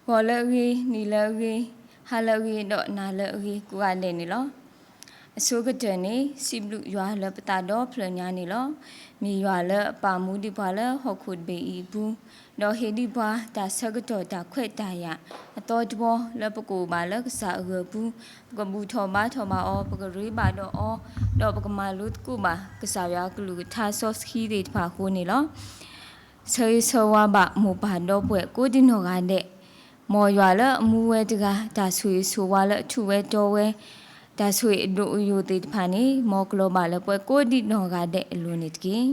ဂီၤလၢအဂ့ၤ, နံၤလၢအဂ့ၤ, ဟါလၢအဂ့ၤ, ဒီးနၤလၢအဂ့ၤ ကိးဂၤဒဲးန့ၣ်လီၤ. အဆိကတၢၢ်န့ၣ် စံးဘျုးယွၤလၢပသးဒီဖျၢၣ်ညါန့ၣ်လီၤ. မ့ၢ်ယွၤလၢအပာ်မူဒံးပှၤလၢဟီၣ်ခိၣ်တဘ့ၣ်အံၤအပူၤ, ဒီးဟ့ၣ်ဒံးပှၤတၢ်ဆၢကတီၢ်တၢ်ခွဲးတၢ်ယာ်အသီတဘီ လၢပကအိၣ်ဘၣ်လၢကစၢ်အဂၢၢ်ပူၤ, ပကဘူၣ်ထီၣ်ဘါထီၣ်ဘၣ်အီၤ, ပကရ့ဘၣ်ဒီးအီၤ, ဒီးပကမၤလိသကိးဘၣ်ကစၢ်ယွၤအကလုၢ်ကထါစီဆှံသ့ၣ်တဖၣ်အဃိန့ၣ်လီၤ. ဆၢဂ့ၤဆၢဝါဘၣ်မိၢ်ပၢ်ဒီပုၢ်ဝဲၢ်ကိးဒံနီၢ်ဂၤဒဲး, မ်ယွၤလၢအမူဝဲတဂၤ, တၢ်ဆိၣ်ဂ့ၤဆိၣ်ဝါလၢအထူးဝဲတီဝဲ, တၢ်ဆိၣ်ဂ့ၤအဒိၣ်အယိာ်သ့ၣ်တဖၣ်န့ၣ် မ်ကလီၤဘၣ်လၢပှၤကိးဒံနီၢ်ဂၤဒဲးအလိၤန့ၣ်တက့ၢ်.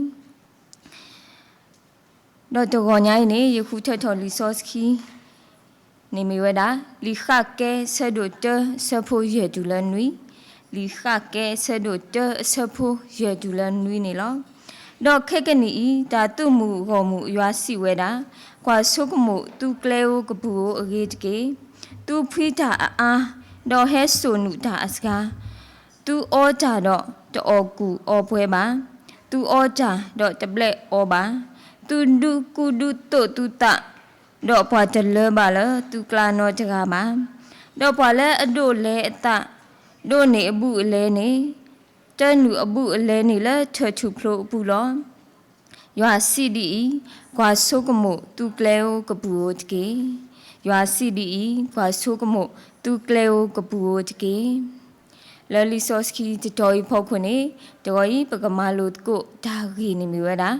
ဒီးတဂီၤညါအံၤန့ၣ် ယဃုထၢထီၣ်လံာ်စီဆှံ န့ၣ်မ့ၢ်ဝဲဒၣ် လံာ်ဃၣ်ကဲဆၢဒိၣ်တၢ ဆၢဖိယဲၢ်တုၤလၢနွံ, လံာ်ဃၣ်ကဲဆၢဒိၣ်တၢ အဆၢဖိယဲၢ်တုၤလၢနွံန့ၣ်လီၤ. ဒီးခဲကနံၣ်အံၤ တၢ်သုးမုၢ်ဂီၢ်မုၢ်ယွၤစံးဝဲဒၣ်, ကွၢ်ဆိကမိၣ်သုကျဲဧိၤကပူၤဧိၤအဂ့ၤတက့ၢ်. သုဖှံတၢ်အအါ, ဒီးဟဲစိာ်နုာ်တၢ်အစှၤ, သုအီတၢ်ဒီးတအီၣ်ကူၣ်အီပှဲၤဘၣ်, သုအီတၢ်ဒီးတဘျဲၣ်အီဘၣ်, သုဒုးကူဒုးသိးသုသး, ဒီးပှၤတလၢဘၣ်လၢသုကျါနီတဂၤဘၣ်. ဒီးပှၤလၢအဒိးလဲအသး, ဒိးန့ၢ်အဘူးအလဲန့ၣ်, တနုာ်အဘူးအလဲန့ၣ်လၢထၢၣ်ထူၣ်ဖျိအပူၤလီၤ. ယွၤစံးဒ်အံၤ, ကွၢ်ဆိကမိၣ်သုကျဲဧိၤကပူၤဧိၤတက့ၢ်. ယွၤစံးဒ်အံၤ, ကွၢ်ဆိကမိၣ်သုကျဲဧိၤကပူၤဧိၤတက့ၢ်. လၢလံာ်စီဆှံတတီၤအံၤဖီခိၣ်န့ၣ်, တဂီၤအံၤ ပကမၤလိသကိးတၢ်ဂ့ၢ်န့ၣ်မ့ၢ်ဝဲဒၣ်,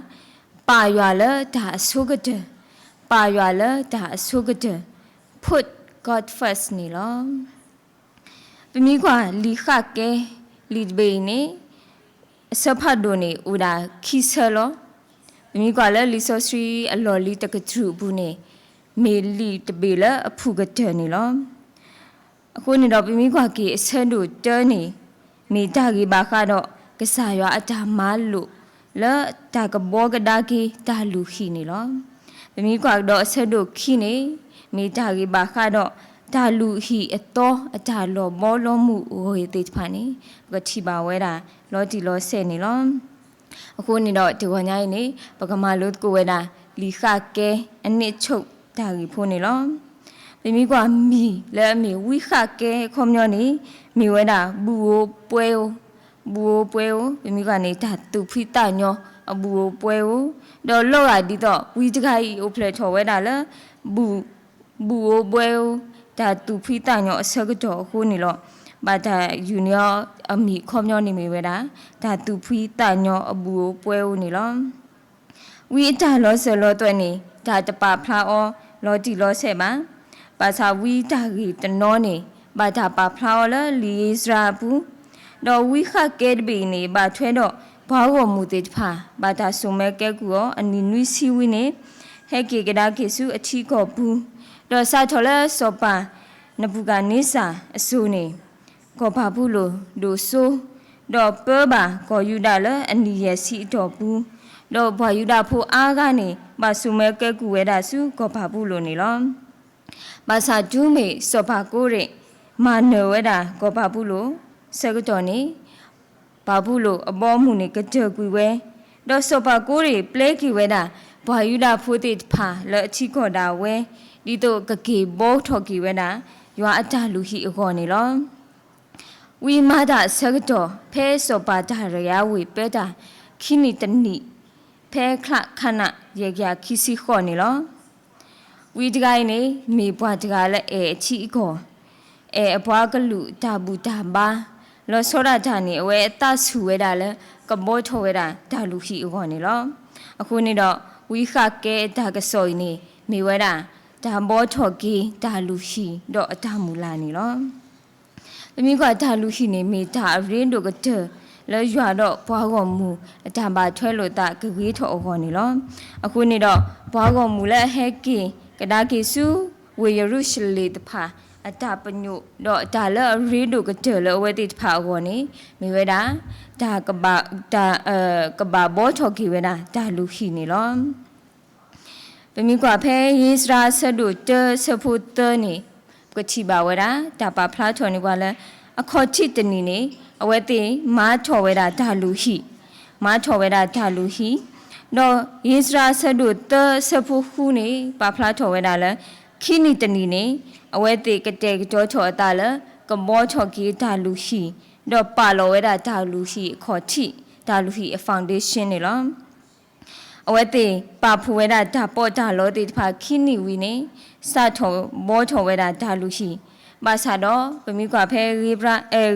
ပာ်ယွၤလၢတၢ်အဆိကတၢၢ်, ပာ်ယွၤလၢတၢ်အဆိကတၢၢ်, put God first န့ၣ်လီၤ. ပမ့ၢ်ကွၢ်လံာ်ဃၣ်ကဲ, လံာ်တဘ့ၣ်အံၤန့ၣ် အဆၢဖးဒိၣ်န့ၣ် အိၣ်ဒၣ်ခံဆၢလီၤ. ပမ့ၢ်ကွၢ်လၢလံာ်စီဆှံအလီၢ်လံၤတကတြူၢ်အပူၤန့ၣ်, မ့ၢ်လံာ်တဘ့ၣ်လၢအဖုၣ်ကတၢၢ်န့ၣ်လီၤ. အဃိန့ၣ်ဒီး ပမ့ၢ်ကွၢ်က့ၤအဆၢဒိၣ်တၢန့ၣ်, မ့ၢ်တၢ်ဂ့ၢ်ဘၣ်ဃးဒီး ကစၢ်ယွၤအတၢ်မၤလိာ် လၢတၢ်ကဘှီကဒါက့ၤတၢ်လုၢ်ဟံၣ်န့ၣ်လီၤ. ပမ့ၢ်ကွၢ်ကဒီးအဆၢဒိၣ်ခံန့ၣ်, မ့ၢ်တၢ်ဂ့ၢ်ဘၣ်ဃးဒီး တၢ်လုၢ်ဟံၣ်အသီ အတၢ်လီၤဘီလီၤမုၢ်အဂ့ၢ်သ့ၣ်တဖၣ်န့ၣ် ပကထံၣ်ဘၣ်ဝဲဒၣ် လီၤတံၢ်လီၤဆဲးန့ၣ်လီၤ. အဃိန့ၣ်ဒီး တဂီၤညါအံၤန့ၣ် ပကမၤလိသကိးဝဲဒၣ် လံာ်ဃၣ်ကဲ အနံၣ်ဆိၣ်တၢ်ဂ့ၢ်ဖိန့ၣ်လီၤ. ပမ့ၢ်ကွၢ်မံၤလၢအမ့ၢ်ဝံဃၣ်ကဲအခီပညီန့ၣ်, မ့ၢ်ဝဲဒၣ် ဘူးဧိၤပှဲၤဧိၤ, ဘူးဧိၤပှဲၤဧိၤ, ပမ့ၢ်ကွၢ်န့ၣ် တၢ်သူၣ်ဖှံသးညီအဘူးဧိၤပှဲၤဧိၤ, ဒီးလီၤဂာ်ဒ်သိး ဝံတဂၤအံၤအိၣ်ဖျဲၣ်ထီၣ်ဝဲဒၣ်လၢ ဘူး ဘူးဧိၤပှဲၤဧိၤ, တၢ်သူၣ်ဖှံသးညီအဆၢကတီၢ်အဃိန့ၣ်လီၤ. ဘၣ်တၢ်ယူၢ်န့ၢ်အီၤအမံၤအခီပညီန့ၣ်မ့ၢ်ဝဲဒၣ် တၢ်သူၣ်ဖှံသးညီအဘူးဧိၤပှဲၤဧိၤန့ၣ်လီၤ. ဝံအတၢ်လီၤစၢၤလီၤသွဲၣ်န့ၣ် တၢ်တပာ်ဖျါအီၤလီၤတံၢ်လီၤဆဲးဘၣ်. ဘၣ်ဆၣ်ဝံတၢ်ဂ့ၢ်တနီၤန့ၣ် ဘၣ်တၢ်ပာ်ဖျါအီၤလၢလံာ်အ့စြၤအပူၤ, ဒီးဝံဃၣ်ကဲတဘ့ၣ်အံၤန့ၣ် ဘၣ်ထွဲဒီးပှၤဂီၢ်မုၢ်သ့ၣ်တဖၣ် ဘၣ်တၢ်စိာ်မၢကဲကုၢ်အီၤအနံၣ်နွံဆံဝံန့ၣ်, ဟဲက့ၤကဒါက့ၤဆူအထံကီၢ်ပူၤ, ဒီးစးထီၣ်လၢစီၤပၤနဘူၤခၣ်န့စၢ်အစိၤန့ၣ် ကီၢ်ဖးပူၤလိာ်ဒိၣ်စိ, ဒီးပၢဘၣ်ကီၢ်ယူဒၤလၢအနံၣ်ယဲၢ်ဆံအတီၢ်ပူၤ, ဒီးပှၤယူဒၤဖိအါဂၤန့ၣ် ဘၣ်စိာ်မၢကဲကုၢ်ဝဲဒၣ်ဆူကီၢ်ဖးပူၤလိာ်န့ၣ်လီၤ. ဘၣ်ဆၣ်တုၤမ့ၢ်စီၤပၤကိရ့ၣ် မၤနၢၤဝဲဒၣ်ကီၢ်ဖးပူၤလိာ်ဆၢကတီၢ်န့ၣ်, ဖးပူၤလိာ်အဘီအမုၢ်န့ၣ်ကတၢၢ်ကွံာ်ဝဲ, ဒီးစီၤပၤကိရ့ၣ်ပျဲက့ၤဝဲဒၣ် ပှၤယူဒၤဖိသ့ၣ်တဖၣ်လၢအထံကီၢ်ဒၣ်ဝဲ, ဒ်သိးကက့ၤဘှီထီၣ်က့ၤဝဲဒၣ် ယွၤအတၢ်လုၢ်ဟံၣ်အဂီၢ်န့ၣ်လီၤ. ဝံမၤတၢ်အဆၢကတီၢ် ဖဲစီၤပၤတၢ်ရဲၣ်အဝ့ၢ်ပၢတၢ်ခံနံၣ်တနံၣ်, ဖဲချါခနၣ်ယဲၢ်ကယၤခံဆံဃိးန့ၣ်လီၤ. ဝံတဂၤအံၤန့ၣ် မ့ၢ်ပှၤတဂၤလၢအဲၣ်အထံအကီၢ်, အဲၣ်အပှၤကလုာ်တၢ်ဘူၣ်တၢ်ဘါ, လီၤဆီဒၣ်တၢ်န့ၣ် အဝဲအသးဆူၣ်ဝဲဒၣ်လၢ ကဘှီထီၣ်ဝဲဒၣ်တၢ်လုၢ်ဟံၣ်အဂီၢ်န့ၣ်လီၤ. အဃိန့ၣ်ဒီး ဝံဃၣ်ကဲအတၢ်ကစီၣ်အံၤန့ၣ် မ့ၢ်ဝဲဒၣ် တၢ်ဘှီထီၣ်က့ၤတၢ်လုၢ်ဟံၣ်ဒီးအတၢ်မုၢ်လၢ်န့ၣ်လီၤ. ပမ့ၢ်ကွၢ်တၢ်လုၢ်ဟံၣ်န့ၣ် မ့ၢ်တၢ်အရ့ဒိၣ်ကတၢၢ်လၢယွၤဒီးပှၤဂီၢ်မုၢ်အတၢ်ဘၣ်ထွဲလိာ်သးကဂ့ၤထီၣ်အဂီၢ်န့ၣ်လီၤ. အဃိန့ၣ်ဒီး ပှၤဂီၢ်မုၢ်လၢအဟဲက့ၤကဒါက့ၤဆူ ဝ့ၢ်ယရူၤၡလ့ၣ်တဖၣ် အတၢ်ပညိၣ် ဒီးတၢ်လၢအရ့ဒိၣ်ကတၢၢ်လၢအဝဲသ့ၣ်တဖၣ်အဂီၢ်န့ၣ် မ့ၢ်ဝဲဒၣ် တၢ်ကဘၣ် တၢ် ကဘၣ်ဘှီထီၣ်က့ၤဝဲဒၣ်တၢ်လုၢ်ဟံၣ်န့ၣ်လီၤ. ပမ့ၢ်ကွၢ်ဖဲဧ့စြၤအဆၢဒိၣ်တၢဆၢဖိသၢန့ၣ် ပကထံၣ်ဘၣ်ဝဲဒၣ် တၢ်ပာ်ဖျါထီၣ်န့ၢ်ပှၤလၢ အခီၣ်ထံးတနံၤန့ၣ် အဝဲသ့ၣ်မၤထီၣ်ဝဲဒၣ်တၢ်လုၢ်ဟံၣ်, မၤထီၣ်ဝဲဒၣ်တၢ်လုၢ်ဟံၣ်, ဒီးဧ့စြၤအဆၢဒိၣ်သၢဆၢဖိဃုန့ၣ် ပာ်ဖျါထီၣ်ဝဲဒၣ်လၢ ခံနံၣ်တနံၣ်န့ၣ် အဝဲသ့ၣ်ကတဲာ်ကတီၤထီၣ်အသးလၢ ကဘှီထီၣ်က့ၤတၢ်လုၢ်ဟံၣ်, ဒီးပာ်လီၤဝဲဒၣ်တၢ်လုၢ်ဟံၣ်အခီၣ်ထံး, တၢ်လုၢ်ဟံၣ်အ foundation န့ၣ်လီၤ. အဝဲသ့ၣ်ပာ်ဖှိၣ်ဝဲဒၣ်တၢ်ပီးတၢ်လီသ့ၣ်တဖၣ်ခံနံၣ်ဝံၤန့ၣ် စးထီၣ်ဘှီထီၣ်ဝဲဒၣ်တၢ်လုၢ်ဟံၣ်, ဘၣ်ဆၣ်ဒီးပမ့ၢ်ကွၢ်ဖဲ ဧ့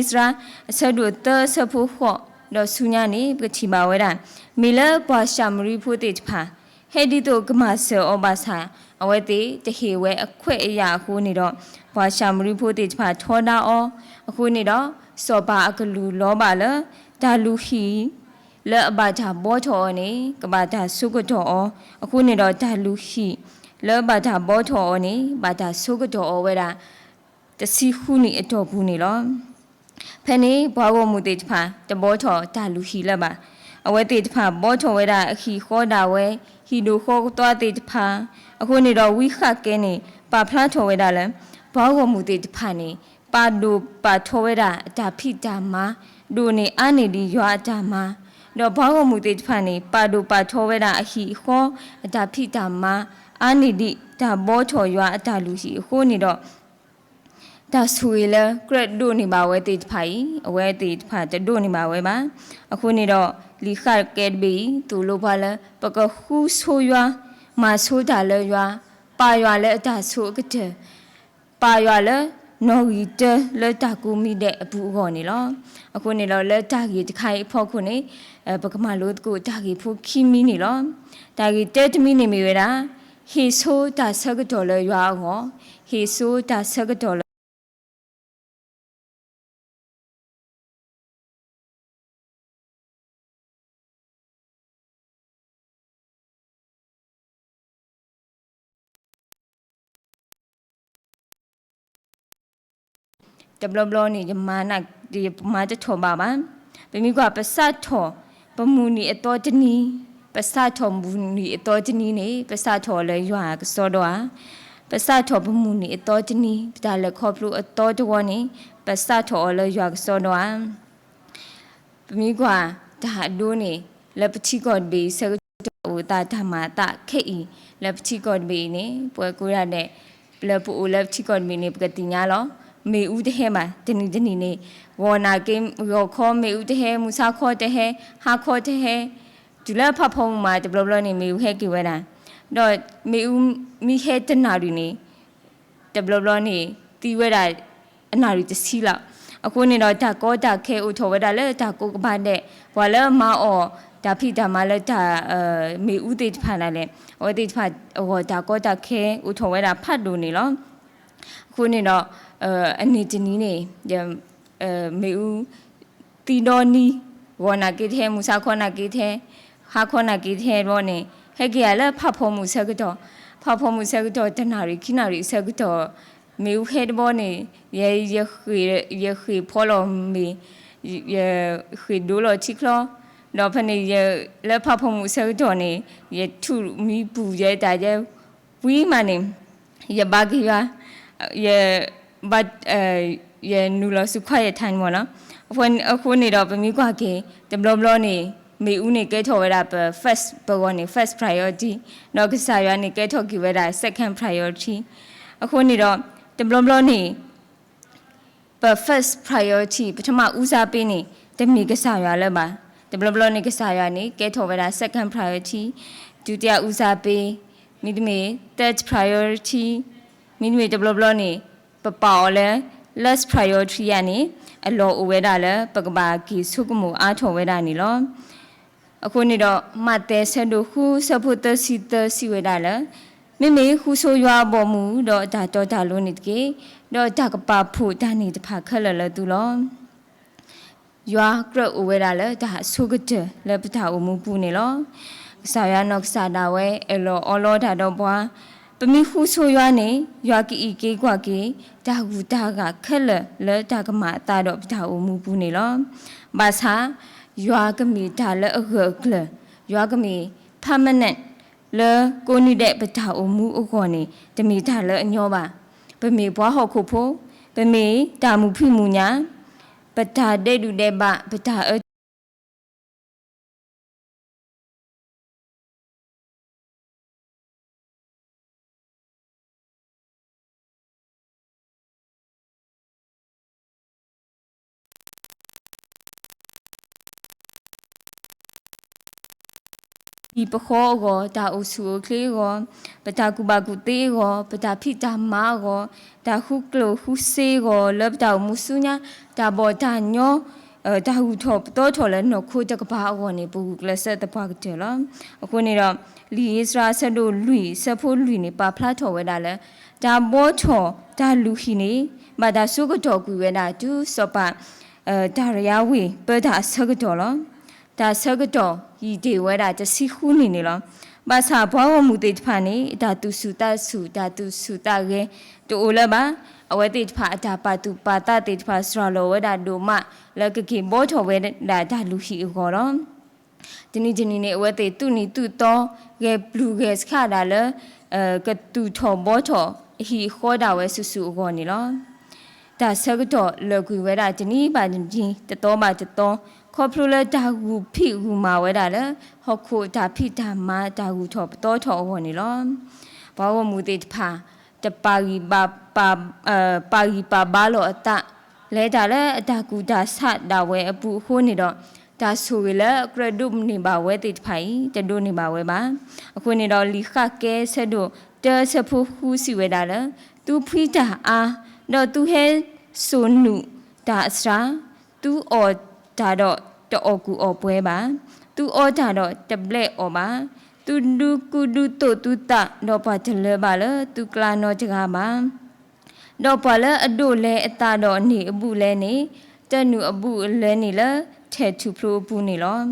စြၤ အဆၢဒိၣ်သၢအဆၢဖိဃိး ဒီးဆူညါန့ၣ် ပကထံၣ်ဘၣ်ဝဲဒၣ် မ့ၢ်လၢပှၤၡၤမရံဖိသ့ၣ်တဖၣ် ဟဲဒ်သိးကမၤစၢၤအီၤဘၣ်ဆၣ် အဝဲသ့ၣ်တဟ့ၣ်ဝဲအခွဲးအယာ်အဃိန့ၣ်ဒီး ပှၤၡၤမရံဖိသ့ၣ်တဖၣ်ထီဒါအီၤအဃိန့ၣ်ဒီး စီၤပၤအကလူးလီၤဘၣ်လၢ တၢ်လုၢ်ဟံၣ် လၢအဘၣ်တၢ်ဘှီထီၣ်အီၤန့ၣ် ကဘၣ်တၢ်ဆိကတီၢ်အီၤအဃိန့ၣ်ဒီး တၢ်လုၢ်ဟံၣ် လၢဘၣ်တၢ်ဘှီထီၣ်အီၤန့ၣ် ဘၣ်တၢ်ဆိကတီၢ်အီၤဝဲဒၣ် တဆံဃုနံၣ်အတီၢ်ပူၤန့ၣ်လီၤ. ဖဲန့ၣ်ပှၤဂီၢ်မုၢ်သ့ၣ်တဖၣ် တဘှီထီၣ်တၢ်လုၢ်ဟံၣ်လၢၤဘၣ်. အဝဲသ့ၣ်တဖၣ်ဘှီထီၣ်ဝဲဒၣ်အဟံၣ်ဃီဒၣ်ဝဲ ဟံၣ်ဒိၣ်ဃီကသွါသ့ၣ်တဖၣ် အဃိန့ၣ်ဒီးဝံဃးကဲန့ၣ် ပာ်ဖျါထီၣ်ဝဲဒၣ်လၢ ပှၤဂီၢ်မုၢ်သ့ၣ်တဖၣ်န့ၣ် ပာ်ဒိၣ်ပာ်ထီဝဲဒၣ်အတၢ်ဖံးတၢ်မၤ ဒိၣ်န့ၢ်အါန့ၢ်ဒံးယွၤအတၢ်မၤ, ဒီးပှၤဂီၢ်မုၢ်သ့ၣ်တဖၣ်န့ၣ် ပာ်ဒိၣ်ပာ်ထီဝဲဒၣ်အဟံၣ်အဃီ အတၢ်ဖံးတၢ်မၤ အါန့ၢ်ဒံးတၢ်ဘှီထီၣ်ယွၤအတၢ်လုၢ်ဟံၣ်အဃိန့ၣ်ဒီး တၢ်ဆိၣ်ဂ့ၤလၢကြၢးဒိးန့ၢ်ဘၣ်ဝဲသ့ၣ်တဖၣ်အံၤ အဝဲသ့ၣ်တဖၣ်တဒိးန့ၢ်ဘၣ်ဝဲဘၣ်. အဃိန့ၣ်ဒီး လံာ်ဃးကဲတဘ့ၣ်အံၤ သိၣ်လိပှၤလၢ ပကဃုဆိယွၤ, မၤဆိတၢ်လၢယွၤ, ပာ်ယွၤလၢအတၢ်ဆိးအကတၢၢ်, ပာ်ယွၤလၢနီၣ်ဂံၢ်တၢလၢတၢ်ကိးမံၤဒဲးအပူၤအဂီၢ်န့ၣ်လီၤ. အဃိန့ၣ်ဒီးလၢတၢ်ဂ့ၢ်တခါအံၤအဖီခိၣ်န့ၣ် ပကမၤလိသကိးတၢ်ဂ့ၢ်ဖိခံမံၤန့ၣ်လီၤ. တၢ်ဂ့ၢ်တၢတမံၤန့ၣ်မ့ၢ်ဝဲဒၣ် ဟ့ၣ်ဆိတၢ်ဆၢကတီၢ်လၢယွၤအဂီၢ်, ဟ့ၣ်ဆိတၢ်ဆၢကတီၢ်လၢ တဘျီဘျီန့ၣ် ယမၤတထီၣ်ဘၣ်ဘၣ်. ပမ့ၢ်ကွၢ်ပစးထီၣ် ပမုၢ်နံၤအသီတနံၤ, ပစးထီၣ်မုၢ်နံၤအသီတနံၤန့ၣ် ပစးထီၣ်အီၤလၢယွၤကစီဒီဧါ. ပစးထီၣ်ပမုၢ်နံၤအသီတနံၤ ပတၢ်လဲၤခီဖျိအသီတဝီန့ၣ် ပစးထီၣ်အီၤလၢယွၤကစီဒီဧါ. ပမ့ၢ်ကွၢ်တၢ်အဒိန့ၣ် လၢပထံကီၢ်တဘ့ၣ်အံၤဆၢကတီၢ်အိၣ်သးတၢ်မၤအသးခဲအံၤ လၢပထံကီၢ်တဘ့ၣ်အံၤန့ၣ် ပှၤကိးဒၣ်ဒဲး လၢပအိၣ်လၢပထံကီၢ်တဘ့ၣ်န့ၣ် ပကသ့ၣ်ညါလီၤ. မ့ၣ်အူတဟဲဘၣ် တနံၤတနံၤန့ၣ် ဂီၤနၢ်က့ ဂီၤခီမ့ၣ်အူတဟဲ မုၢ်ဆါခီတဟဲ ဟါခီတဟဲ တုၤလၢဖးဖီမုၢ်မး တဘျီဘျီန့ၣ် မ့ၣ်အူဟဲက့ၤဝဲဒၣ် ဒီးမ့ၣ်အူမ့ၢ်ဟဲတနၣ်ရံၣ်န့ၣ် တဘျီဘျီန့ၣ် သံဝဲဒၣ်အနၣ်ရံၣ်တဆံလီၤ. အဃိန့ၣ်ဒီးတၢ်ကီတၢ်ခဲအိၣ်ထီၣ်ဝဲဒၣ်လၢတၢ်ကိးကပၤဒဲး ပှၤလၢမၤအီၣ်တၢ်ဖံးတၢ်မၤလၢတၢ် မ့ၣ်အူသ့ၣ်တဖၣ်ဒၣ်လဲာ် အဝဲသ့ၣ်တဖၣ်အဂီၢ်တၢ်ကီတၢ်ခဲအိၣ်ထီၣ်ဝဲဒၣ်ဖးဒိၣ်န့ၣ်လီၤ. အဃိန့ၣ်ဒီး အနံၤတနံၤန့ၣ် မ့ၣ်အူ သံဒီနံၤ ဂီၤနၢ်က့တဟဲ မုၢ်ဆါခီနၢ်က့တဟဲ ဟါခီနၢ်က့တဟဲတဘျီန့ၣ် ဟဲက့ၤယၤလၢဖးဖီမုၢ်ဆၢကတီၢ် ဖးဖီမုၢ်ဆၢကတီၢ် တနၣ်ရံၣ်ခံနၣ်ရံၣ်အဆၢကတီၢ် မ့ၣ်အူဟဲတဘျီန့ၣ် ယ ယ ယဃ့ၢ်ဖီလီၤမ့ၤ ယဃ့ၢ်ဒိလီၤထံချီ ဒီးဖဲန့ၣ် ယ လၢဖးဖီမုၢ်ဆၢကတီၢ်န့ၣ် ယထူၣ်မံပူၤယဲတၢ်ယဲ ဝံၤမးန့ၣ် ယဘါက့ၤယွၤ ယဘါ ယနုာ်လီၤဆူ quiet time မ့ၢ်နီၤ. အဃိန့ၣ်ဒီး ပမ့ၢ်ကွၢ်က့ၤ တဘျီဘျီန့ၣ် မ့ၣ်အူန့ၣ်ကဲထီၣ်ဝဲဒၣ်ပ first ပဂီၢ်န့ၣ် first priority ဒီးကစၢ်ယွၤန့ၣ်ကဲထီၣ်က့ၤဝဲဒၣ် second priority. အဃိန့ၣ်ဒီး တဘျီဘျီန့ၣ် ပ first priority ပထမဦးစားပေးန့ၣ် တမ့ၢ်ကစၢ်ယွၤလၢၤဘၣ်. တဘျီဘျီန့ၣ် ကစၢ်ယွၤန့ၣ် ကဲထီၣ်ဝဲဒၣ် second priority, ဒုတိယဦးစားပေး, မ့တမ့ၢ် third priority, မ့တမ့ၢ်တဘျီဘျီန့ၣ် ပပာ်အီၤလၢ less priority ယၤန့ၣ် အလီၢ်အိၣ်ဝဲဒၣ်လၢ ပကဘၣ်က့ၤဆိကမိၣ်အါထီၣ်ဝဲဒၣ်န့ၣ်လီၤ. အဃိန့ၣ်ဒီး မးသဲဆၢဒိၣ်ဃုဆၢဖိသၢဆံသၢစံးဝဲဒၣ်လၢ မ့မ့ၢ်ဃုဆိယွၤအဘီအမုၢ် ဒီးအတၢ်တီတၢ်လိၤန့ၣ်တက့ၢ်, ဒီးတၢ်ကပာ်ဖှိၣ်တၢ်န့ၣ်တဖၣ်ခဲလၢာ်လၢသုလီၤ. ယွၤကြၢးအိၣ်ဝဲဒၣ်လၢတၢ်အဆိကတၢၢ်လၢပတၢ်အိၣ်မူပူၤန့ၣ်လီၤ. ကစၢ်ယွၤနီၢ်ကစၢ်ဒၣ်ဝဲ အဲၣ်လီၤအီလီၤတၢ်ဒီးပှၤ, ပမ့ၢ်ဃုဆိယွၤန့ၣ် ယွၤကအံးက့ၤကွၢ်က့ၤ တၢ်ဂုၤတၢ်ဂၤခဲလၢာ်လၢတၢ်ကမၤအသးဒီးပတၢ်အိၣ်မူပူၤန့ၣ်လီၤ. ဘၣ်ဆၣ် ယွၤကမ့ၢ်တၢ်လၢအဂၢၢ်အကျၢၤ, ယွၤကမ့ၢ် permanent လၢကိးနံၤဒဲးပတၢ်အိၣ်မူအဂီၢ်န့ၣ် တမ့ၢ်တၢ်လၢအညီဘၣ်. ပမ့ၢ်ပှၤဟီၣ်ခိၣ်ဖိ, ပမ့ၢ်တၢ်မုာ်ဖံးမုာ်ညၣ်, ပတၢ်ဒဲးဒူၣ်ဒဲးဘး, ပတၢ်အၢ ဟံၣ်ပဃီအဂီၢ်, တၢ်အိၣ်ဆူၣ်အိၣ်ချ့အဂီၢ်, ပတၢ်ကူၣ်ဘၣ်ကူၣ်သ့အဂီၢ်, ပတၢ်ဖံးတၢ်မၤအဂီၢ်, တၢ်ဃုကျိၣ်ဃုစ့အဂီၢ်, လၢပတၢ်အိၣ်မူဆူညါ, တၢ်ဘီၣ်တၢ်ညီ, တၢ်ဂုၤထီၣ်ပသီထီၣ်လၢနီၢ်ခိတကပၤအဂီၢ်န့ၣ် ပဂုာ်ကျဲးစၢးသပှၢ်ကတၢၢ်လီၤ. အဃိန့ၣ်ဒီး လံာ်အ့စြၤအဆၢဒိၣ်လွံၢ် အဆၢဖိလွံၢ်န့ၣ် ပာ်ဖျါထီၣ်ဝဲဒၣ်လၢ တၢ်ဘီထီၣ်တၢ်လုၢ်ဟံၣ်န့ၣ် ဘၣ်တၢ်ဆိကတီၢ်ကွံာ်ဝဲဒၣ် တုၤစီၤပၤ တၢ်ရယါဝ့ၢ် ပၢတၢ်အဆၢကတီၢ်လီၤ. တၢ်ဆၢကတီၢ်ယံာ်တ့ၢ်ဝဲဒၣ်တဆံဃုနံၣ်န့ၣ်လီၤ. ဘၣ်ဆၣ်ပှၤဂီၢ်မုၢ်သ့ၣ်တဖၣ်န့ၣ် တၢ်သူၣ်ဆူၣ်သးဆူၣ် တၢ်သူၣ်ဆူၣ်သးဂဲၤ တအိၣ်လၢၤဘၣ်. အဝဲသ့ၣ်တဖၣ်အတၢ်ပာ်သူၣ်ပာ်သးသ့ၣ်တဖၣ် စှၤလီၤဝဲဒၣ်ဒိၣ်မး လၢကက့ၤဘီထီၣ်ဝဲဒၣ်တၢ်လုၢ်ဟံၣ်အဂီၢ်လီၤ. တနံၤတနံၤန့ၣ် အဝဲသ့ၣ်သူၣ်နံၤသူၣ်သီ ဂဲၤပျုၢ်ဂဲၤဆှးဒၣ်လၢ ကသူၣ်ထီၣ်ဘီထီၣ်အဟံၣ်အဃီဒၣ်ဝဲစုာ်စုာ်အဂီၢ်န့ၣ်လီၤ. တၢ်ဆၢကတီၢ်လၢာ်ကွံာ်ဝဲဒၣ်တနံၤဘၣ်တနံၤ တသီဘၣ်တသီ ခီဖျိလၢတၢ်ဂုာ်ဖံးဂုာ်မၤဝဲဒၣ်လၢ ဟီၣ်ခိၣ်တၢ်ဖံးတၢ်မၤ တၢ်ဂုၤထီၣ်ပသီထီၣ်အဂီၢ်န့ၣ်လီၤ. ပှၤဂီၢ်မုၢ်သ့ၣ်တဖၣ် တပာ်ဂံၢ်ပာ် ပာ်ဂံၢ်ပာ်ဘါလီၤအသး လဲၤတၢ်လၢအတၢ်ကူၣ်တၢ်ဆးဒၣ်ဝဲအပူၤအဃိန့ၣ်ဒီး တၢ်ဆိၣ်ဂ့ၤလၢအကြၢးဒိးန့ၢ်ဘၣ်ဝဲသ့ၣ်တဖၣ်အံၤ တဒိးန့ၢ်ဘၣ်ဝဲဘၣ်. အဃိန့ၣ်ဒီး လံာ်ဃၣ်ကဲဆၢဒိၣ်တၢ ဆၢဖိဃုစံးဝဲဒၣ်လၢ သုဖှံတၢ်အါ, ဒီးသုဟဲစိာ်နုာ်တၢ်အစှၤ, သုအီၣ်တၢ်ဒီးတအီၣ်ကူၣ်အီၣ်ပှဲၤဘၣ်, သုအီတၢ်ဒီးတဘျဲးအီၣ်ဘၣ်, သုဒုးကူဒုးသိးသုသး ဒီးပှၤတလၢၤဘၣ်လၢသုကျါနီတဂၤဘၣ်. ဒီးပှၤလၢအဒိးလဲအသးဒီးန့ၢ်အဘူးအလဲန့ၣ် တနုာ်အဘူးအလဲန့ၣ်လၢထဲးထူၣ်ဖျိအပူၤန့ၣ်လီၤ.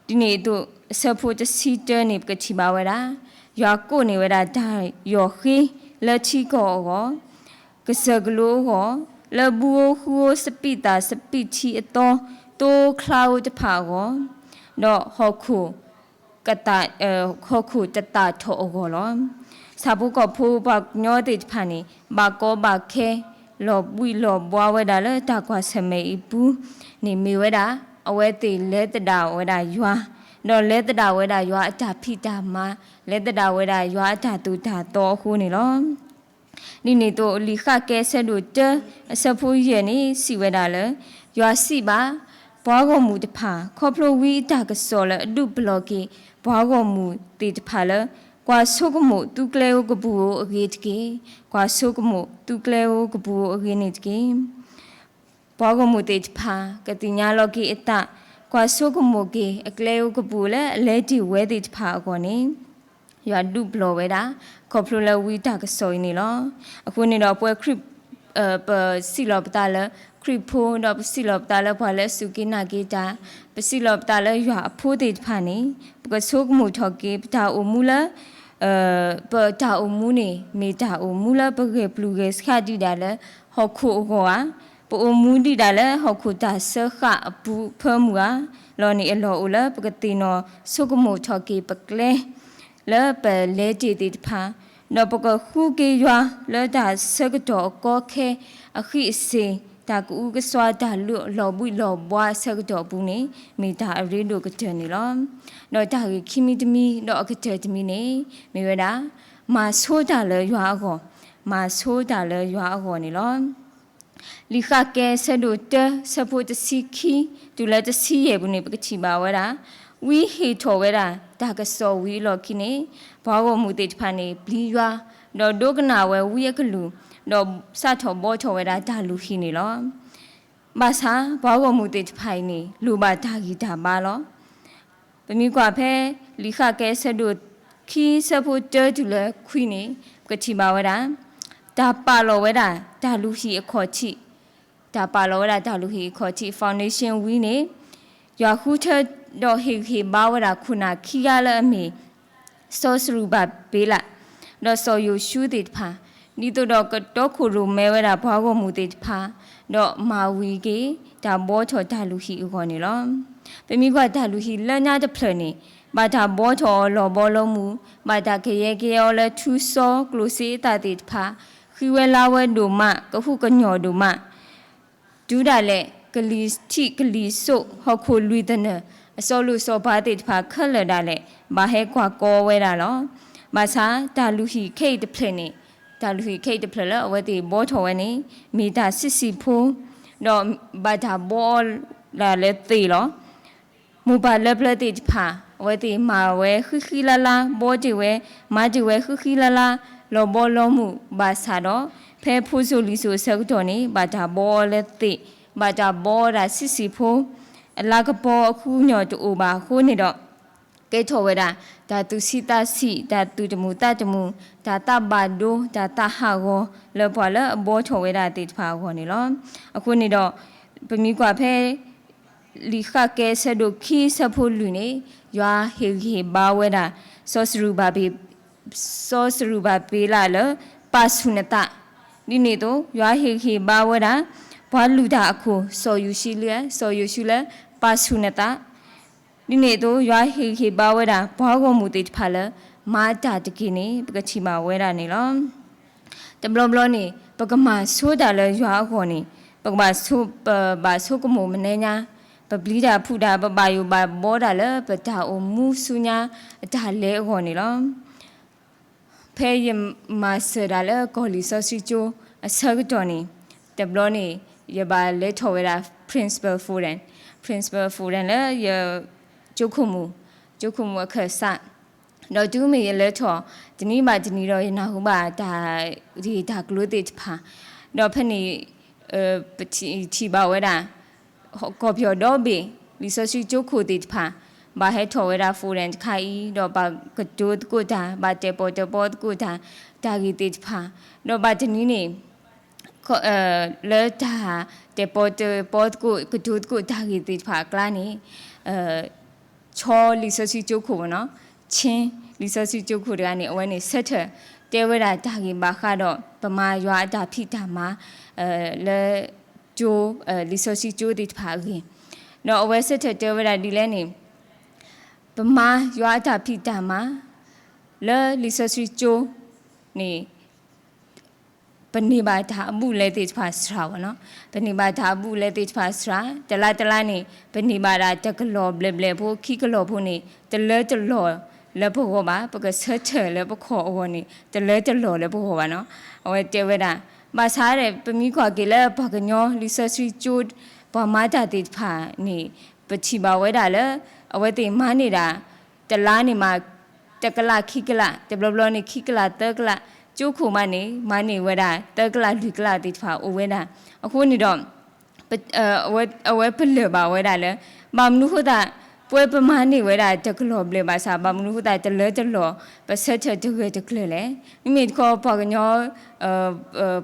ဒ်န့ၣ်အသိး အဆၢဖိတဆံတၢန့ၣ် ပကထံၣ်ဘၣ်ဝဲဒၣ် ယွၤကိးန့ၢ်ဝဲဒၣ်တၢ်ယီၢ်ဃ့လၢထံကီၢ်အဂီၢ်, ကစၢၢ်ကလိအဂီၢ်, လၢဘုဧိၤဃုဧိၤစပံးသၣ်စပံးထံအသီ သိချါဧိၤတဖၣ်အဂီၢ်, ဒီးဟီၣ်ခိၣ် ဟီၣ်ခိၣ်တသၣ်ထီၣ်အဂီၢ်လီၤ. ဆၣ်ဖိကီၢ်ဖိပှၤကညီသ့ၣ်တဖၣ်န့ၣ် ဘၣ်ကီဘၣ်ခဲ လီၤဘှံးလီၤဘှါဝဲဒၣ်လၢတၢ်ကွၢ်ဆၢၣ်မဲာ်အံၤအပူၤန့ၣ် မ့ၢ်ဝဲဒၣ် အဝဲသ့ၣ်လဲၤသဒၣ်ဝဲဒၣ်ယွၤ, ဒီးလဲၤသဒၣ်ဝဲဒၣ်ယွၤအတၢ်ဖံးတၢ်မၤ, လဲၤသဒၣ်ဝဲဒၣ်ယွၤအတၢ်သိၣ်တၢ်သီအဃိန့ၣ်လီၤ. ဒ်န့ၣ်အသိး လံာ်ဃၣ်ကဲဆၢဒိၣ်တၢ အဆၢဖိယဲၢ်န့ၣ် စံးဝဲဒၣ်လၢ ယွၤစံးဘၣ် ပှၤဂီၢ်မုၢ်တဖၣ်, ခီဖျိဝံအတၢ်ကစီၣ်လၢအဒုးပလီၢ်က့ၤ ပှၤဂီၢ်မုၢ်သ့ၣ်တဖၣ်လၢ ကွၢ်ဆိကမိၣ်သုကျဲဧိၤကပူၤဧိၤအဂ့ၤတက့ၢ်. ကွၢ်ဆိကမိၣ်သုကျဲဧိၤကပူၤဧိၤအဂ့ၤန့ၣ်တက့ၢ်. ပှၤဂီၢ်မုၢ်သ့ၣ်တဖၣ် ကသ့ၣ်ညါလီၤက့ၤအသး, ကွၢ်ဆိကမိၣ်က့ၤအကျဲဧိၤကပူၤလၢအလဲၤတ့ၢ်ဝဲသ့ၣ်တဖၣ်အဂီၢ်န့ၣ် ယွၤဒုးပလီၢ်ဝဲဒၣ် ခီဖျိလၢဝံတၢ်ကစီၣ်အံၤန့ၣ်လီၤ. အဃိန့ၣ်ဒီး ပဝဲခရံာ် ပစံးလီၤပသးလၢခရံာ်ဖိ ဒီးပစံးလီၤပသးလၢပှၤလၢအစူၢ်က့ၤနာ်က့ၤတၢ်, ပစံးလီၤပသးလၢယွၤအဖိသ့ၣ်တဖၣ်န့ၣ် ပကဆိကမိၣ်ထီၣ်က့ၤ ပတၢ်အိၣ်မူလၢ ပတၢ်အိၣ်မူန့ၣ် မ့ၢ်တၢ်အိၣ်မူလၢပဂဲၤပျုၢ်ဂဲၤဆှးဒံးဒၣ်လၢဟီၣ်ခိၣ်အဂီၢ်ဧါ, ပအိၣ်မူဒံးဒၣ်လၢဟီၣ်ခိၣ်တၢ်စၢဃာ်အပူၤဖၢမုၢ်ဧါ, လီၤန့ၣ်အလီၢ်အိၣ်လၢပကသ့ၣ်နီၣ်ဆိကမိၣ်ထီၣ်က့ၤပကျဲ လၢပလဲၤတ့ၢ်သ့ၣ်တဖၣ်, ဒီးပကဃုက့ၤယွၤလၢတၢ်ဆၢကတီၢ်အကီအခဲ အဃံအစ့ၢ်, တၢ်ကအုကစွါ တၢ်လၢလီၤဘှံးလီၤဘှါအဆၢကတီၢ်အပူၤန့ၣ် မ့ၢ်တၢ်အရ့ဒိၣ်ကတၢၢ်န့ၣ်လီၤ. ဒီးတၢ်ဂ့ၢ်ခံမံၤတမံၤ ဒီးအကတၢၢ်တမံၤန့ၣ် မ့ၢ်ဝဲဒၣ် မၤဆိတၢ်လၢယွၤအဂီၢ်, မၤဆိတၢ်လၢယွၤအဂီၢ်န့ၣ်လီၤ. လံာ်ဃၣ်ကဲဆၢဒိၣ်တၢ ဆၢဖိတဆံခံ တုၤလၢတဆံယဲၢ်ပူၤန့ၣ် ပကထံၣ်ဘၣ်ဝဲဒၣ် ဝံဟ့ၣ်ထီၣ်ဝဲဒၣ်တၢ်ကစီၣ်ဝံၤအလီၢ်ခံန့ၣ် ပှၤဂီၢ်မုၢ်သ့ၣ်တဖၣ်န့ၣ် ပျံၤယွၤ, ဒီးဒိကနၣ်ဝဲဝံအကလုၢ်, ဒီးစးထီၣ်ဘီထီၣ်ဝဲဒၣ်တၢ်လုၢ်ဟံၣ်န့ၣ်လီၤ. ဘၣ်ဆၣ်ပှၤဂီၢ်မုၢ်သ့ၣ်တဖၣ်အံၤန့ၣ် လိၣ်ဘၣ်တၢ်ဂံၢ်တၢ်ဘါလီၤ. ပမ့ၢ်ကွၢ်ဖဲ လံာ်ဃၣ်ကဲဆၢဒိၣ်ခံ ဆၢဖိတၢတုၤလၢခွံန့ၣ် ပကထံၣ်ဘၣ်ဝဲဒၣ် တၢ်ပာ်လီၤဝဲဒၣ်တၢ်လုၢ်ဟံၣ်အခီၣ်ထံး, တၢ်ပာ်လီၤဝဲဒၣ်တၢ်လုၢ်ဟံၣ်အခီၣ်ထံး foundation ဝံၤန့ၣ် ယွၤဃုထၢဒီးဟ့ၣ်ဂံၢ်ဟ့ၣ်ဘါဝဲဒၣ်ခိၣ်နၢ်ခံဂၤလၢအမ့ၢ် စီၤစရူၤဘၤဘ့လး ဒီးစီၤယိၤၡူသ့ၣ်တဖၣ်, ဒ်သိးဒီးကတီခိၣ်ရိၣ်မဲဝဲဒၣ်ပှၤဂီၢ်မုၢ်သ့ၣ်တဖၣ်, ဒီးမၤဝံၤက့ၤတၢ်ဘီထီၣ်တၢ်လုၢ်ဟံၣ်အဂီၢ်န့ၣ်လီၤ. ပမ့ၢ်ကွၢ်တၢ်လုၢ်ဟံၣ်လၢညါတဖျၢၣ်န့ၣ် ဘၣ်တၢ်ဘီထီၣ်အီၤလီၤဘီလီၤမုၢ်, ဘၣ်တၢ်ကယဲၢ်ကယဲၢ်အီၤလၢထူစီကျိၣ်စ့အသးသ့ၣ်တဖၣ်, ဃံဝဲလၤဝဲဒိၣ်မး, ကဟုကညီၢ်ဒိၣ်မး တုၤဒၣ်လဲာ် ကလံၤထံးကလံၤစိး ဟီၣ်ခိၣ်လွံၢ်သနၢၣ် အစီၤလိၣ်စီၤပၤသ့ၣ်တဖၣ်ခဲလၢာ်ဒၣ်လဲာ် ဘၣ်ဟဲကွၢ်ကီဝဲဒၣ်လီၤ. ဘၣ်ဆၣ်တၢ်လုၢ်ဟံၣ်ခဲအံၤတဖျၢၣ်န့ၣ်, တၢ်လုၢ်ဟံၣ်ခဲအံၤတဖျၢၣ်လၢအဝဲသ့ၣ်ဘီထီၣ်ဝဲန့ၣ် မ့ၢ်တၢ်ဆံးဆံးဖိ, ဒီးဘၣ်တၢ်ဘီအီၤဒၣ်လၢသ့ၣ်လီၤ. မိၢ်ပၢ်လၢပျၢၤသ့ၣ်တဖၣ် အဝဲသ့ၣ်မၤဝဲဃံဃံလၤလၤ ဘီတ့ၢ်ဝဲ မၤတ့ၢ်ဝဲဃံဃံလၤလၤ လီၤဘီလီၤမုၢ်ဘၣ်ဆၣ်ဒီး ဖဲဖိစိၤလံၤစိၤအဆၢကတီၢ်န့ၣ် ဘၣ်တၢ်ဘီအီၤလၢသ့ၣ် ဘၣ်တၢ်ဘီအီၤဒၣ်ဆံးဆံးဖိ အလၤကပီၤအဃုာ်ညီၣ်တအိၣ်ဘၣ်အဃိန့ၣ်ဒီး ကဲထီၣ်ဝဲဒၣ် တၢ်သူၣ်ဆံးသးဆံး တၢ်သူၣ်တမုာ်သးတမုာ် တၢ်သးဘၣ်ဒိ တၢ်သးဟးဂီၤ လၢပှၤလၢအဘီထီၣ်ဝဲဒၣ်သ့ၣ်တဖၣ်အဂီၢ်န့ၣ်လီၤ. အဃိန့ၣ်ဒီး ပမ့ၢ်ကွၢ်ဖဲ လံာ်ဃၣ်ကဲဆၢဒိၣ်ခံဆၢဖိလွံၢ်န့ၣ် ယွၤဟ့ၣ်ဂံၢ်ဟ့ၣ်ဘါဝဲဒၣ် စီၤစရူၤဘၤဘ့း စီၤစရူၤဘၤဘ့လးလၢ ပာ်ဆူၣ်နသး ဒ်န့ၣ်အသိး ယွၤဟ့ၣ်ဂံၢ်ဟ့ၣ်ဘါဝဲဒၣ် ပှၤလုၢ်တၢ်အခိၣ် စီၤယိၤၡူလၢ စီၤယိၤၡူလၢ ပာ်ဆူၣ်နသး ဒ်န့ၣ်အသိး ယွၤဟ့ၣ်ဂံၢ်ဟ့ၣ်ဘါဝဲဒၣ် ပှၤဂီၢ်မုၢ်သ့ၣ်တဖၣ်လၢ မၤတၢ်တက့ၢ်န့ၣ် ပကထံၣ်ဘၣ်ဝဲဒၣ်န့ၣ်လီၤ. တဘျီဘျီန့ၣ် ပကမၤဆိတၢ်လၢယွၤအဂီၢ်န့ၣ် ပကဘၣ်ဆိ ပဘၣ်ဆိကမိၣ်မနုၤညါ, ပပျံၤတၢ်ဖုးတၢ် ပဘၣ်ယိၣ်ဘၣ်ဘီတၢ်လၢ ပတၢ်အိၣ်မူဆူညါအတၢ်လဲၤအဂီၢ်န့ၣ်လီၤ. ဖဲယမၤစၢၤတၢ်လၢကီၢ်လံာ်စီဆှံကၠိအဆၢကတီၢ်န့ၣ် တဘျီန့ၣ် ယဘၣ်လဲၤထီၣ်ဝဲဒၣ် Principal Foden, Principal Foden လၢယ ကၠိခိၣ်မူ, ကၠိခိၣ်မူအခၢၣ်စး, ဒီးတုၤမ့ၢ်ယလဲၤထီၣ် တနံၤဘၣ်တနံၤဒီး ယနၢ်ဟူဘၣ်တၢ်ဂ့ၢ်တၢ်ကျိၤသ့ၣ်တဖၣ်, ဒီးဖဲန့ၣ် ပထံၣ်ဘၣ်ဝဲဒၣ် ကီၢ်ပယီၤဒီဘ့ၣ် လံာ်စီဆှံကၠိခိၣ်သ့ၣ်တဖၣ် ဘၣ်ဟဲထီၣ်ဝဲဒၣ် Foden တခါအံၤ ဒီးဘၣ်ကတိၤသကိးတၢ် ဘၣ်တဲာ်ပီၣ်တဲာ်ပီသကိးတၢ် တၢ်ဂ့ၢ်သ့ၣ်တဖၣ်, ဒီးဘၣ်တနံၤန့ၣ် လၢတၢ်တဲာ်ပီၣ်တဲာ်ပီသကိး ကတိၤသကိးတၢ်ဂ့ၢ်သ့ၣ်တဖၣ်အကျါန့ၣ် ဆီလံာ်စီဆှံကၠိခိၣ်ဘၣ်နီၤ, ဆ့လံာ်စီဆှံကၠိခိၣ်တဂၤန့ၣ် အဝဲန့ၣ်ဆၢထၢၣ်တဲဝဲဒၣ်တၢ်ဂ့ၢ်ဘၣ်ဃးဒီး ပမၤယွၤအတၢ်ဖံးတၢ်မၤ လၢ ကၠိ လံာ်စီဆှံကၠိသ့ၣ်တဖၣ်အဂ့ၢ်, ဒီးအဝဲဆၢထၢၣ်တဲဝဲဒၣ်ဒ်လဲၣ်န့ၣ် ပမၤယွၤအတၢ်ဖံးတၢ်မၤ လၢလံာ်စီဆှံကၠိန့ၣ် ပန့ၢ်ဘၣ်တၢ်အဘူးအလဲသ့ၣ်တဖၣ်စှၤဘၣ်နီၤ, ပန့ၢ်ဘၣ်တၢ်အဘူးအလဲသ့ၣ်တဖၣ်စှၤ, တလါတလါန့ၣ် ပန့ၢ်ဘၣ်ဒၣ်တကလီၢ်ဘျဲၣ်ဘျဲၣ်ဖိ ခံကလီၢ်ဖိန့ၣ် တလၢတလီၢ်လၢပဂီၢ်ဘၣ်, ပကဆၢထၢၣ်လၢပခီၣ်အဂီၢ်န့ၣ် တလၢတလီၢ်လၢပဂီၢ်ဘၣ်နီၤ, အဝဲတဲဝဲဒၣ်, ဘၣ်ဆၣ်ဒီး ပမ့ၢ်ကွၢ်က့ၤလၢပှၤကညီလံာ်စီဆှံကၠိ ပှၤမၤတၢ်သ့ၣ်တဖၣ်န့ၣ် ပထံၣ်ဘၣ်ဝဲဒၣ်လၢ အဝဲသ့ၣ်မၤန့ၢ်ဒၣ် တလါန့ၣ်မး တကလးခံကလး တဘျီဘျီန့ၣ် ခံကလးသၢကလး, ကၠိခိၣ်မးန့ၣ် မၤန့ၢ်ဝဲဒၣ် သၢကလးလွံၢ်ကလးသ့ၣ်တဖၣ်အိၣ်ဝဲဒၣ်, အဃိန့ၣ်ဒီး အဝဲပလၢၢ်ဘၣ်ဝဲဒၣ်လၢ ဘၣ်မနုၤဃိသတး ပဝဲပမၤန့ၢ်ဝဲဒၣ်တကလီၢ်ဘျဲၣ်ဘၣ်ဆၣ် ဘၣ်မနုၤဃိသတးတလၢတလီၢ် ပဆၢထၢၣ်တဂၢၢ်တကျၢၤလဲၣ်, မ့မ့ၢ်တခီပှၤကညီ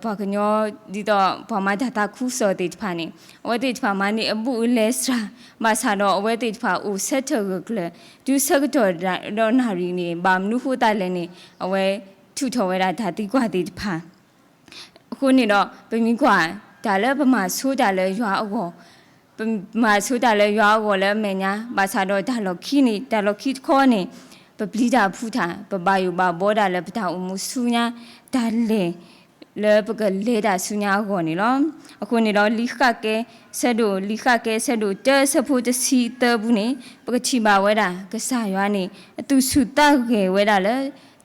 ပှၤကညီ ဒ်သိးပှၤမၤတၢ်သးခုကစီၣ်သ့ၣ်တဖၣ်န့ၣ် အဝဲသ့ၣ်တဖၣ်မၤန့ၢ်အဘူးအလဲစှၤ, ဘၣ်ဆၣ်ဒီးအဝဲသ့ၣ်တဖၣ်အိၣ်ဆၢထၢၣ်ဂၢၢ်ကျၢၤ တုၤဆၢကတီၢ်ဒီးနၣ်ရံၣ်န့ၣ် ဘၣ်မနုၤဃိသတးလဲၣ်န့ၣ် အဝဲထုးထီၣ်ဝဲဒၣ်တၢ်သံကွၢ်သ့ၣ်တဖၣ် အဃိန့ၣ်ဒီး ပမ့ၢ်ကွၢ် တၢ်လၢပမၤဆိတၢ်လၢယွၤအဂီၢ်, ပမၤဆိတၢ်လၢယွၤအဂီၢ်လၢအမဲာ်ညါ ဘၣ်ဆၣ်ဒီးတၢ်လီၢ်ခံန့ၣ် တၢ်လီၢ်ခံတခီန့ၣ် ပပျံၤတၢ်ဖုးတၢ် ပဘၣ်ယိၣ်ဘၣ်ဘီတၢ်လၢပတၢ်အိၣ်မူဆူညါ တၢ်လဲၤ လၢပကလဲၤတၢ်ဆူညါအဂီၢ်န့ၣ်လီၤ. အဃိန့ၣ်ဒီး လံာ်ဃၣ်ကဲ ဆၢဒိၣ် လံာ်ဃၣ်ကဲဆၢဒိၣ်တၢ ဆၢဖိတဆံသၢပူၤန့ၣ် ပကထံၣ်ဘၣ်ဝဲဒၣ် ကစၢ်ယွၤန့ၣ် အသူၣ်ဆူၣ်သးဂဲၤဝဲဒၣ်လၢ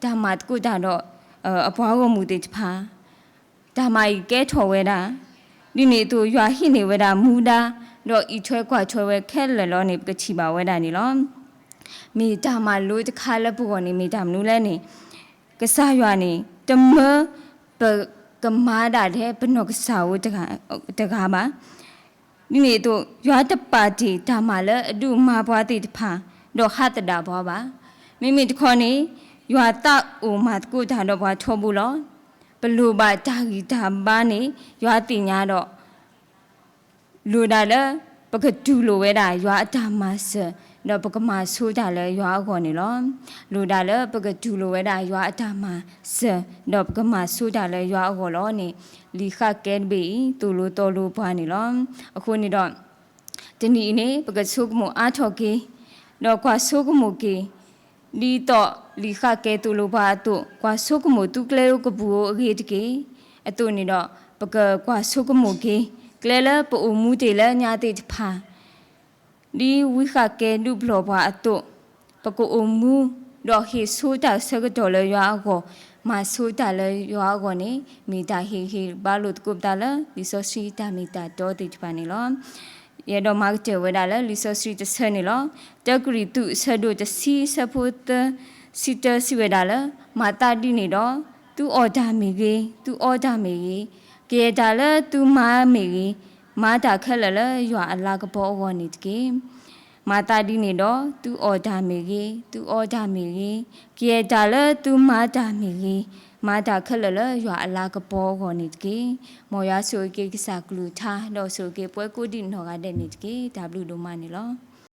တၢ်မၤသကိးတၢ်ဒီး အပှၤဂီၢ်မုၢ်သ့ၣ်တဖၣ် တၢ်မၤအံၤကဲထီၣ်ဝဲဒၣ်, ဒ်န့ၣ်အသိး ယွၤဟံးန့ၢ်ဝဲဒၣ်မူဒါ ဒီးအံးထွဲကွၢ်ထွဲဝဲခဲလၢာ်လီၤန့ၣ် ပကထံၣ်ဘၣ်ဝဲဒၣ်န့ၣ်လီၤ. မ့ၢ်တၢ်မၤလိတခါလၢပဂီၢ်န့ၣ် မ့ၢ်တၢ်မနုၤလဲၣ်န့ၣ်, ကစၢ်ယွၤန့ၣ် တမၢပကမၤဒၣ်ထဲပနီၢ်ကစၢ်ဧိၤတဂၤဘၣ်. ဒ်န့ၣ်အသိး ယွၤတပာ်တ့ၢ်တၢ်မၤလၢအဒုးမၤပှၤသ့ၣ်တဖၣ် ဒီးဟးသဒၣ်ပှၤဘၣ်. မ့မ့ၢ်တခီန့ၣ် ယွၤသးအိၣ်မၤသကိးတၢ်ဒီးပှၤထီဘိလီၤ. ပလိၣ်ဘၣ်တၢ်ဂံၢ်တၢ်ဘါန့ၣ် ယွၤသ့ၣ်ညါဒီး လိၣ်ဒၣ်လၢ ပကတူၢ်လိာ်ဝဲဒၣ်ယွၤအတၢ်မၤစၢၤ ဒီးပကမၤဆိတၢ်လၢယွၤအဂီၢ်န့ၣ်လီၤ. လိၣ်ဒၣ်လၢပကတူၢ်လိာ်ဝဲဒၣ်ယွၤအတၢ်မၤစၢၤ ဒီးပကမၤဆိတၢ်လၢယွၤအဂီၢ်လီၤန့ၣ် လံာ်ဃၣ်ကဲတဘ့ၣ်အံၤ သိၣ်လိသီလိပှၤန့ၣ်လီၤ. အဃိန့ၣ်ဒီး တနံၤအံၤန့ၣ် ပကဆိကမိၣ်အါထီၣ်က့ၤ ဒီးကွၢ်ဆိကမိၣ်က့ၤ ဒ်သိးလံာ်ဃၣ်ကဲသိၣ်လိပှၤအသိး, ကွၢ်ဆိကမိၣ်သူကျဲဧိၤကပူၤဧိၤအဂ့ၤတက့ၢ်. အသိးန့ၣ်ဒီး ပကကွၢ်ဆိကမိၣ်က့ၤ ကျဲလၢပအိၣ်မူတ့ၢ်လၢညါသ့ၣ်တဖၣ် ဒ်ဝံဃၣ်ကဲဒုးပျီၢ်ပှၤအသိး, ပကအိၣ်မူ ဒီးဟ့ၣ်ဆိတၢ်ဆၢကတီၢ်လၢယွၤအဂီၢ်, မၤဆိတၢ်လၢယွၤအဂီၢ်န့ၣ် မ့ၢ်တၢ်ဟ့ၣ်ဂံၢ်ဟ့ၣ်ဘါလိာ်သကိးပသးလၢ လံာ်စီဆှံတၢ်မ့ၢ်တၢ်တီသ့ၣ်တဖၣ်န့ၣ်လီၤ. ယအဲၣ်ဒိးမၤကတၢၢ်ဝဲဒၣ်လၢလံာ်စီဆှံတဆၢန့ၣ်လီၤ. တၢကရံၣ်သူး အဆၢဒိၣ်တဆံ အဆၢဖိသၢဆံတၢ စံးဝဲဒၣ်လၢ မၤသးဒ်န့ၣ်ဒီး, သုအီၣ်တၢ်မ့ၢ်ဂ့ၤ, သုအီတၢ်မ့ၢ်ဂ့ၤ, ကယဲၢ်တၢ်လၢသုမၤမ့ၢ်ဂ့ၤ, မၤတၢ်ခဲလၢာ်လၢယွၤအလၤကပီၤအဂီၢ်န့ၣ်တက့ၢ်. မၤသးဒ်န့ၣ်ဒီး, သုအီၣ်တၢ်မ့ၢ်ဂ့ၤ, သုအီတၢ်မ့ၢ်ဂ့ၤ, ကယဲၢ်တၢ်လၢသုမၤတၢ်မ့ၢ်ဂ့ၤ, မၤတၢ်ခဲလၢာ်လၢယွၤအလၤကပီၤအဂီၢ်န့ၣ်တက့ၢ်. မ်ယွၤဆိၣ်ဂ့ၤက့ၤကစၢ်ကလုၢ်ကထါ, ဒီးဆိၣ်ဂ့ၤက့ၤပှၤကိးဒံးနီၢ်ဂၤဒဲးန့ၣ်တက့ၢ်. တၢ်ဘျုးဒိၣ်မးန့ၣ်လီၤ.